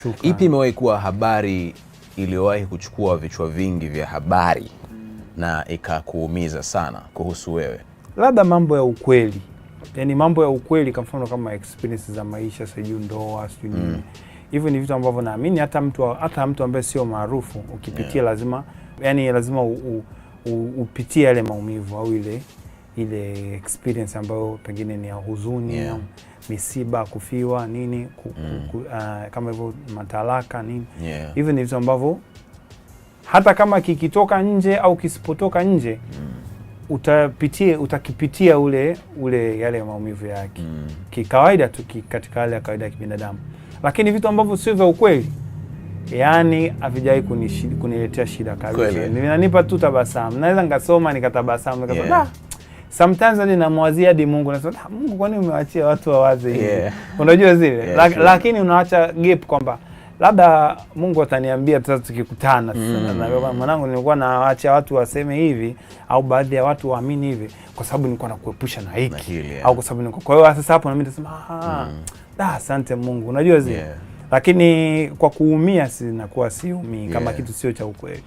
Shukrani. Ipi imewahi kuwa habari iliyowahi kuchukua vichwa vingi vya habari na ikakuumiza sana kuhusu wewe? Labda mambo ya ukweli, yaani mambo ya ukweli, kwa mfano kama experience za maisha, sijui ndoa, sijui nini. Hivyo ni vitu ambavyo naamini hata mtu ambaye sio maarufu ukipitia, lazima, yani lazima upitie yale maumivu au ile experience ambayo pengine ni ya huzuni au misiba, kufiwa nini, kama hivyo matalaka nini. Hivyo ni vitu ambavyo hata kama kikitoka nje au kisipotoka nje, utakipitia ule yale maumivu yake kikawaida tu, katika hali ya kawaida ya kibinadamu, lakini vitu ambavyo sio vya ukweli, yaani havijawahi kuniletea shida kabisa. Kweli. Vinanipa tu tabasamu, naweza nikasoma nikatabasamu, nikasema, "Ah." Sometimes hadi namwazia hadi Mungu, nasema, "Ah, Mungu, kwani umewachia watu wawaze hivi?" Unajua zile lakini unaacha gap kwamba labda Mungu ataniambia sasa tukikutana sasa, naambia, "Mwanangu, nilikuwa nawaacha watu waseme hivi au baadhi ya watu waamini hivi kwa sababu nilikuwa nakuepusha na hiki Na hili, yeah. au kwa sababu nilikuwa." Kwa hiyo sasa hapo na mimi nitasema, "Ah, ah, asante Mungu," unajua zile. Lakini kwa kuumia, si nakuwa siumii kama kitu sio cha ukweli.